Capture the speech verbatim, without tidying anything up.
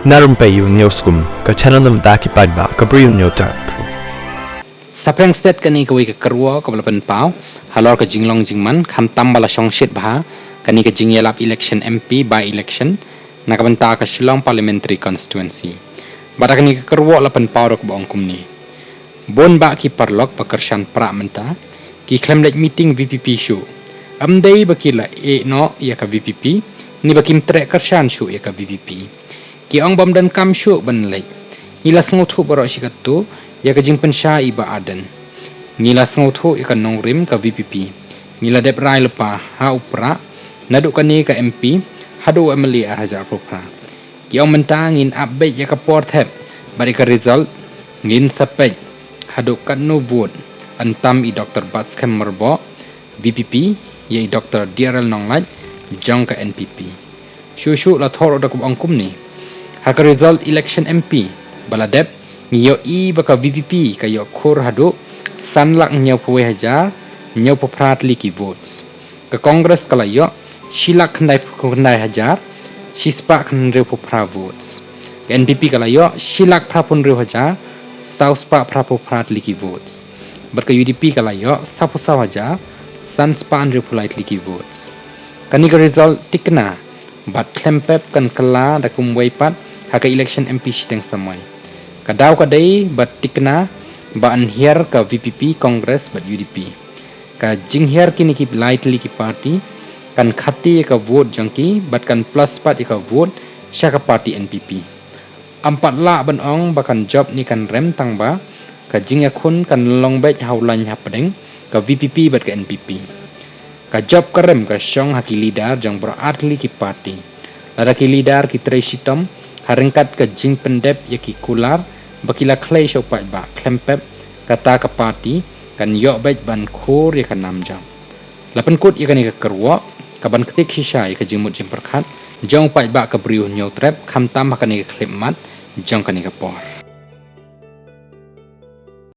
Na Rympei U Hynñiewskum, ka channel na bynta ki paidbah ka Bri U Hynñiewtrep. Saphriang stet kane kawei ka kyrwoh kaba la pynpaw halor ka jinglong jingman, khamtam ba la shongshit bha kane ka jingïalap election M P by-election na ka bynta ka Shillong Parliamentary Constituency. Bad ha kane ka kyrwoh la pynpaw da kaba ong kumne: Bun bah ki paralok ba kyrshan prah mynta ki khlem leit meeting V P P shuh. Ym dei ba ki la ïeh noh ïa ka V P P, ne ba kim treh kyrshan shuh ïa ka V P P. Ki ong bym donkam shuh ban leit. Ngi la sngewthuh baroh shi katto ïa ka jingpynshai i Bah Ardent. Ngi la sngewthuh ïa ka nongrim ka V P P. Ngi la dep rai lypa ha u prah, naduh kane ka M P haduh u M L A ar hajar arphew phra. Ki ong mynta ngin ap beit ïa ka por thep bad ïa ka result ngin sa peit haduh katno vote, yn tam i Doktor Batskhem Myrboh, V P P, ïa i Doktor D R L Nonglait jong ka N P P. Shuh shuh la thoh ruh da kaba ong kumne: Ha ka result election M P ba la dep, ngi ïohi ba ka V P P ka ïoh khur haduh san lak hynñiewphew wei hajar hynñiewphew phra tylli ki votes. Ka Congress ka la ïoh shi lak khyndaiphew khyndai hajar shi spah hynriewphew phra votes. Ka N P P ka la ïoh shi lak phraphew hynriew hajar saw spah phraphew phra tylli ki votes. Bad ka U D P ka la ïoh sawphew saw hajar san spah hynriewphew lai tylli ki votes. Kane ka result thikna bad khlem pep kan kylla da kumwei pat ha ka election M P shiteng samoi. Ka daw ka dei ban thikna ba yn hiar ka V P P, Congress bad U D P. Ka jinghiar kine ki lai tylli ki party kan khati ïa ka vote jong ki bad kan plus pat ïa ka vote sha ka party N P P. Ym pat lah ban ong ba kan jop ne kan rem, tangba ka jingïakhun kan long beit ha u lain hapdeng ka V P P bad ka N P P. Ka jop ka rem ka shong ha ki leader jong baroh ar tylli ki party. Lada ki leader ki trei shitom ha ryngkat ka jingpyndep ïa ki kular ba ki la khlei sha u paidbah, khlem pep kata ka party kan ïoh beit ban khur ïa ka nam jop. La pynkut ïa kane ka kyrwoh kaban ktik shisha ïa ka jingmut jingpyrkhat jong u paidbah ka Bri U Hynñiewtrep, khamtam ha kane ka khyllipmat jong kane ka por.